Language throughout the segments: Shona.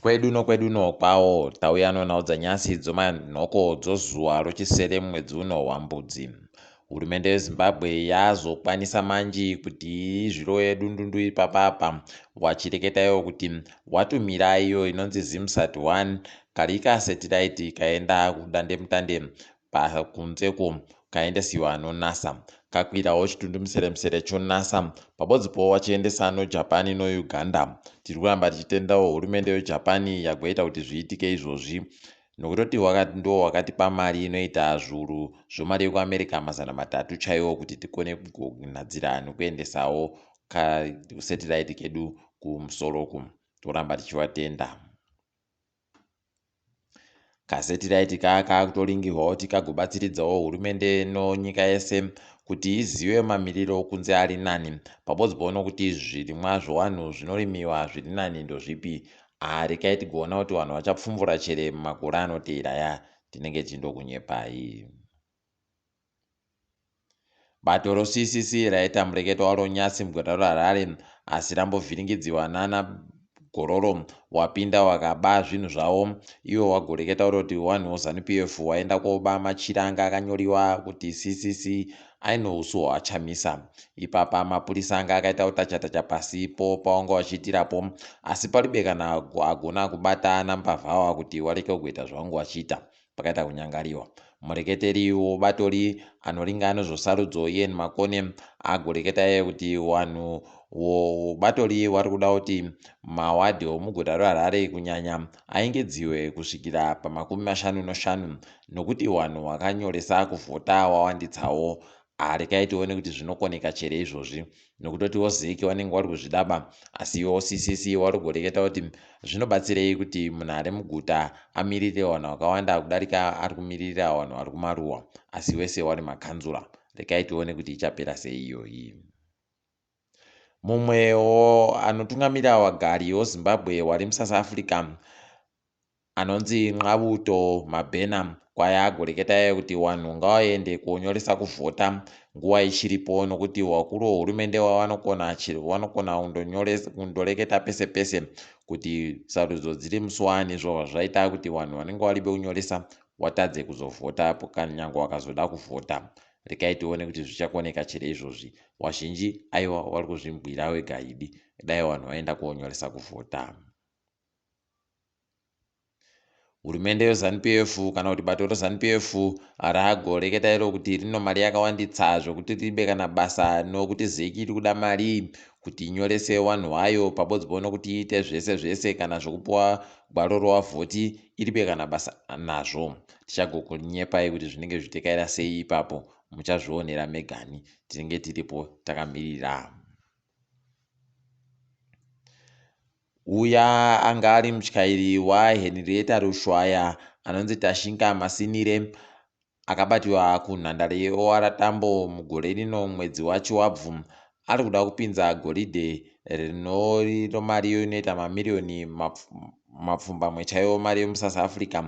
Kwedu nokwedu nokwawo tauya nonhau dzanyasi dzomanhoko dzozuva rochisere mumwedzi uno waMbudzi. Hurumende yeZimbabwe yazokwanisa manji kuti izvirove dundundu ipapapa wachireketa iwo kuti watumira iyo inonzi Zimsat 1 kari kasetiraiti kaenda kudandemutande pakunze ko kaendesiwa noNASA kakwirawo chitundumuseremusere choNASA pabodzipo wachiendesa noJapan noUganda. Tiri kuramba tichitendawo hurumende yeJapan yagoita kuti zviitike izvozvi nokutoti ndo wakatipa mari inoita zviuru zvomari yekuAmerica 300 chaiwo kuti tikone kugonadzira nekuendesawo kasetiraiti kedu kumusoro uku. Toramba tichivatenda. Kasetiraiti kaya kakutoringirwa kuti kagobatsiridzawo hurumende nonyika yese kuti izive mamiriro okunze ari nani pabodzbo nokuti zvirimwa zvowanhu zvinorimiwa zviri nani ndozvipi. Haa rekai tigoona kuti vanhu vachapfumvura chere mumakore anoteera aya tinenge tichindokunyepai. Bato roCCC raita mureketo waro nyasi muguta reHarare asi rambovhiringidziwa nana Gororo wapinda wakaba zvinhu zvavo iwo wagoreketa kuti wanhu weZanu PF waenda koba machira anga akanyoriwa kuti CCC aine usu hwaChamisa. Ipapa mapurisa anga akaita kutacha-tacha pasi po pawanga wachiitirapo asi paribe kana agona kubata ana mbavha awa kuti wareke kugoita zvawanga wachiita. Pakaita kunyangariwa. Mureketeri wobatori anoringa nezvosarudzo Ian Makone agoreketa iye kuti wanhu wobatori wari kuda kuti mawadhi omuguta reHarare kunyanya aingedziwe kusvikira pamakumi mashanu noshanu nokuti wanhu wakanyoresa kuvhota wawanditsawo. Rekai tione kuti zvinokoneka chere izvozvi nokutotiwo Zec wanenge wari kuzvidaba asi iwo CCC wari kugoreketa kuti zvinobatsirei kuti munhu ari muguta amirire vanhu vakawanda kudarika ari kumiririra vanhu vari kumaruwa asi wese wari makanzura. Rekai tione kuti ichapera sei iyoyi. Mumwewo anotungamira vagari veZimbabwe wari muSouth Africa anonzi Nqabuto Mabhena kwaya agoreketa iye kuti wanhu ngawaende konyoresa kuvhota nguva ichiripo nokuti wakuru wehurumende wavanokona wanokona kundoreketa pese pese kuti sarudzo dziri musi wani zvobva zvaita kuti vanhu vanenge varibe kunyoresa watadze kuzovhota kanyange wakazoda kuvhota. Rekai tione kuti zvichakoneka chere izvozvi. Wazhinji aiwa wari kuzvimbwira wega idi dai vanhu vaenda konyoresa kuvhota. Hurumende yeZanu PF kana kuti bato reZanu PF ragoreketa iro kuti rino mari yakawanditsa zvekuti ribe kana basa nokuti ZEC iri kuda mari kuti inyorese wanhu wayo pabodzipo nokuti iite zvese zvese kana zvekupiwa gwaro rowavhoti iribe kana basa nazvo. Tichagokunyepai kuti zvinenge zvichitekaira sei ipapo muchazvionera megani tinenge tiripo takamirira. Uya anga ari mutyairi waHenrietta Rushwaya anonzi Tashinga Masinire akabatiwa kunhandare yeOR Tambo mugore rino mwedzi waChivabvu ari kuda kupinza goridhe rinoriro mari inoita mamiriyoni mapfumbamwe chaiwo mari yemuSouth Africa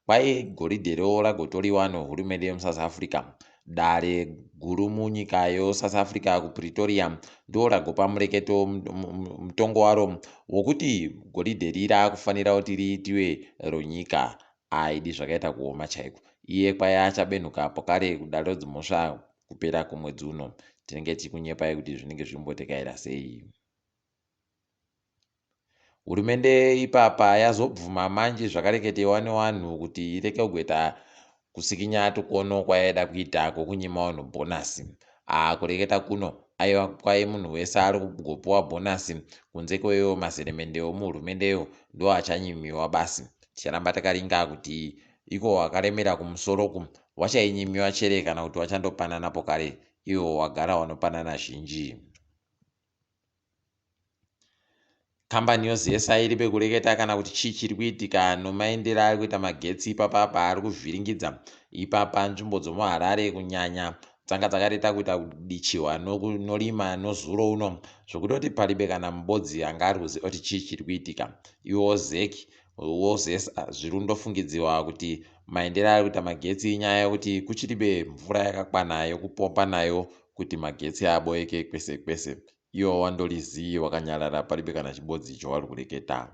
Kwai goridhe ro ragotoriwa nohurumende yemuSouth Africa. Dare guru munyika yoSouth Africa kuPretoria ndoragopa mureketo mutongo waro wokuti goridhe ri rakufanira kuti riitiwe ronyika. Aidi zvakaita kuoma chaiko. Iye kwai achabenhuka pokare kudare rodzimhosva kupera kwomwedzi uno. Tinenge tichikunyepai kuti zvinenge zvimbotekaira sei. Hurumende ipapa yazobvuma manje zvakareketewa newanhu kuti ireke kugoita kusikinya tukono kwayaida kuita kwokunyima wanhu bhonasi. Aa kureketa kuno aiwa kwai munhu wese ari kugopuwa bhonasi kunze kweiwo mazeremendewo muhurumendeyo ndo achanyimiwa basi. Ticharamba takaringa kuti iko wakaremera kumusoro uku wachainyimiwa chere kana kuti wachandopanana pokare iwo wagara wanopanana zhinji. Kambani yoZESA iri pekureketa kana kuti chii chiri kuitika nomaendero ari kuita magetsi ipapa apa ari kuvhiringidza ipapa nzvimbo dzomuHarare kunyanya dzanga dzakareta kuita kudichiwa norima nozuro uno zvokutoti paribe kana mubodzi anga ari kuziva kuti chii chiri kuitika. Iwo Zec woZESA zviri kundofungidziwa kuti maendero ari kuita magetsi inyaya yekuti kuchiribe mvura yakakwana yekupomba nayo kuti magetsi aboeke kwese kwese. Iwe wandori zii wakanyarara paribe kana chibodzi chawari kureketa.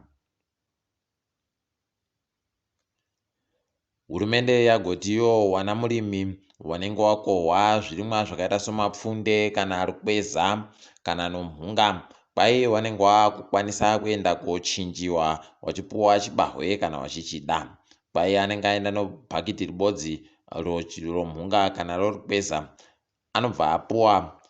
Hurumende yagotiwo wana murimi wanenge wakohwa zvirimwa zvakaita semapfunde kana rukweza kana nomhunga kwai wanenge wakukwanisa kuenda kochinjiwa wachipuwa chibahwe kana wachichida. Kwai anenge aenda nebhakiti ribodzi romhunga kana rorukweza anobva apuwa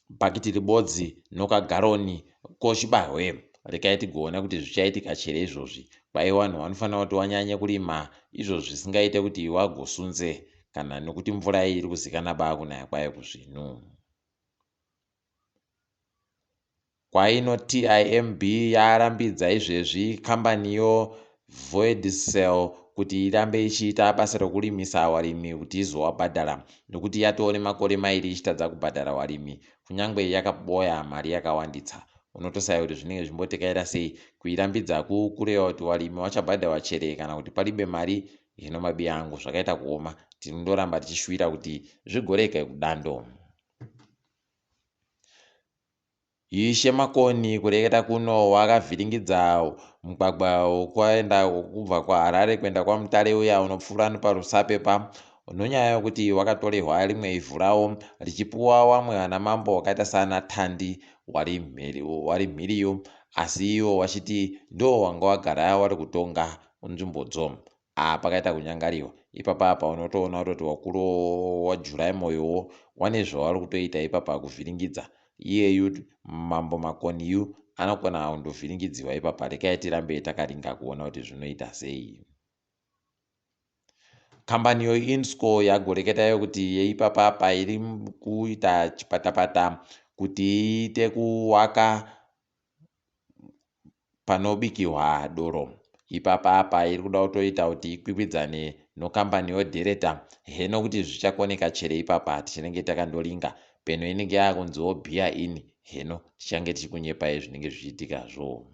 bhakiti ribodzi nokagaroni kochibahwe. Rekai tigoona kuti zvichaitika chere izvozvi. Kwai vanhu vanofanira kuti wanyanye kurima izvo zvisingaite kuti wagosunze kana nokuti mvura iyi iri kuzikana baa kunaya kwayo kuzvinhu. Kwaino TIMB yarambidza izvezvi kambaniyo Voedsel kuti irambe ichiita basa rokurimisa varimi kuti izovabhadhara nokuti yatoo nemakore mairi ichitadza kubhadhara varimi kunyangwe yakaboya mari yakawanditsa. Unotosaya kuti zvinenge zvimbotekaira sei kuirambidza kureva kuti varimi vachabhadharwa chere kana kuti paribe mari. Hino mabiya angu zvakaita kuoma tinondoramba tichishuwira kuti zvigoreke kudando. Ishe Makoni kureketa kuno wakavhiringidza mugwagwa wekuenda kubva kuHarare kuenda kwaMutare uya unopfuura nepaRusape pa nonyaya yokuti wakatorehwa rimwe ivhu rawo richipuwa wamwe vana mambo wakaita saana Tandi wari mhiriyo asi iwo wachiti ndo wanga wagara wari kutonga nzvimbodzo. Haa pakaita kunyangariwa ipapa apa unotoona kutoti wakuru waJuly Moyowo wane zvawari kutoita ipapa kuvhiringidza iyeyu mambo Makoniyu anokona kundovhiringidziwa ipapa rekai tirambe takaringa kuona kuti zvinoita sei. Kambani yoInsco yagoreketayo kuti yeipapa apa iri kuita chipatapata kuti iite kuwaka panobikihwa doro. Ipapa apa iri kuda kutoita kuti ikwikwidzane nokambani yoDhereta heno kuti zvichakoneka chere ipapa tichinenge takandoringa peno inenge yakunziwo bhiya ini heno tichange tichikunyepai zvinenge zvichiitikazvo.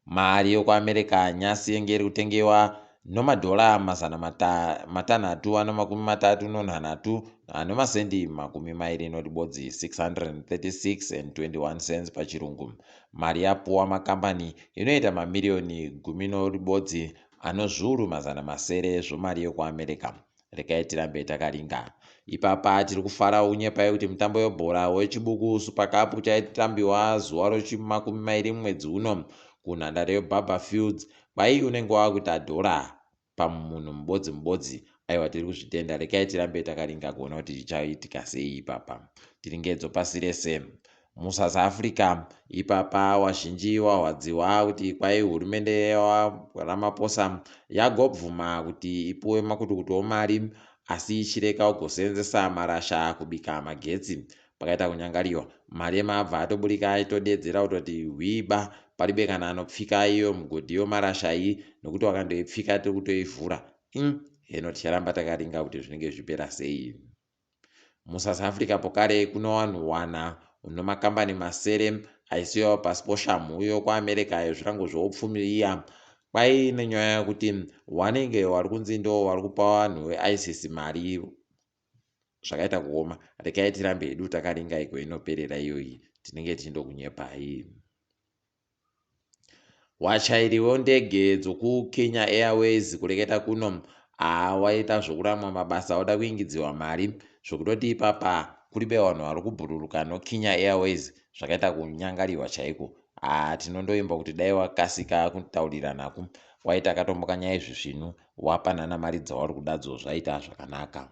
Mari yokuAmerica nyasi yenge iri kutengewa nomadhora 334 nemasendi 21, 636 and 21 cents pachirungu. Mari yapuwa makambani inoita mamiriyoni 11,600 zvomari yokuAmerica. Regai tirambe takaringa. Ipapa tiri kufara unyepai kuti mutambo webhora weChibuku Super Cup uchaitambiwa zuva rochimakumi mairi mumwedzi uno kunhandare yeBarbourfields. Kwai unenge wakuita dhora pamunhu mubodzi mubodzi. Aiwa tiri kuzvitenda. Regai tirambe takaringa kuona kuti zvichaitika sei ipapa. Tiri ngedzo pasi rese. MuSouth Africa ipapa wazhinji wahwadziwa kuti kwai hurumende yaRamaphosa yagobvuma kuti ipuwe makutukutu omari asi ichireka kugosenzesa marasha kubika magetsi. Pakaita kunyangariwa Malema abva atoburika achitodedzera kutoti hwiba paribe kana anopfika iyo mugodhi yomarasha iyi nokuti wakandoipfika tiri kutoivhura. Heno ticharamba takaringa kuti zvinenge zvichipera sei. MuSouth Africa pokare kuno vanhu wana nomakambani masere aisiwa pasi poshamhu yokuAmerica yezvirango zvoupfumi iya kwaine nyaya yekuti wanenge wari kunzi ndo wari kupa vanhu veISIS mari zvakaita kuoma. Rekai tirambe hedu takaringa iko inoperera iyoyi tinenge tichindokunyepai. Wachairi wendege dzokuKenya Airways kureketa kuno waita zvokuramwa mabasa oda kuingidziwa mari zvokutoti ipapa kuribe vanhu vari kubhururuka noKenya Airways zvakaita kunyangariwa chaiko. Tinondoimba kuti dai wakasika kutauriranaku waita akatombokanya izvi zvinhu wapanana mari dzauri kudadzo zvaita zvakanaka.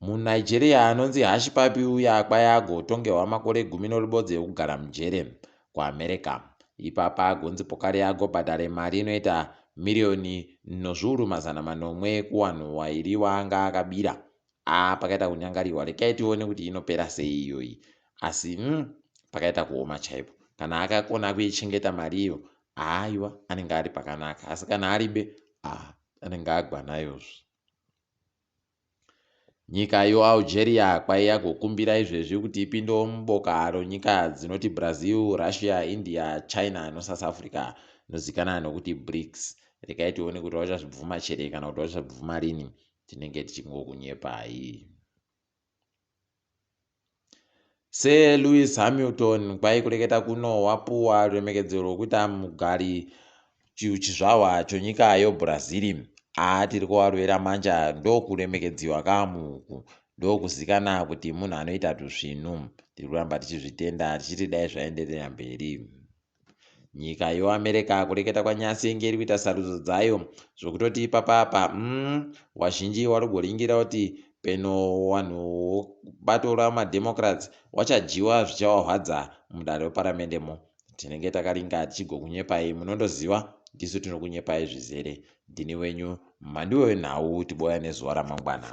MuNigeria anonzi Hushpuppi uya kwai agotongerwa makore 11 ekugara mujere kuAmerica. Ipapa agonzi pokare agobhadhare mari inoita miriyoni nozviuru 700 kuwanhu wairi waanga akabira. Aa pakaita kunyangariwa rekai tione kuti inopera sei iyoyi. Asi pakaita kuoma chaipo. Kana akakona kuichengeta mari iyo haaiwa anenge ari pakanaka asi kana aribe aa anenge agwa nayozve. Nyika yoAlgeria kwaiyagokumbira izvezvi kuti ipindewo muboka ronyika dzinoti Brazil, Russia, India, China noSouth Africa inozikanwa nokuti BRICS. Regai tione kuti vachazvibvuma chere kana kuti vachazvibvuma rini tinenge tichingokunyepai. Sir Lewis Hamilton kwai kureketa kuno wapuwa ruremekedzo rwokuita mugari chizvahwa chonyika yoBrazil. Haa tiri kuvarovera manja ndokuremekedziwa kamuku ndokuzikana kuti munhu anoita tusvinu. Tiri kuramba tichizvitenda tichiti dai zvaenderera mberi. Nyika yoAmerica kureketa kwanyasi inge iri kuita sarudzo dzayo zvokutoti ipapapa wazhinji wari kugoringira kuti peno vanhu bato ramademocrats wachadyiwa zvichawahwadza mudare reparamendemo. Tinenge takaringa tichigokunyepai, munondoziva ndisu tinokunyepai zvizere. Ndini wenyu mhandiwe wenhau, tiboya nezuva ramangwana.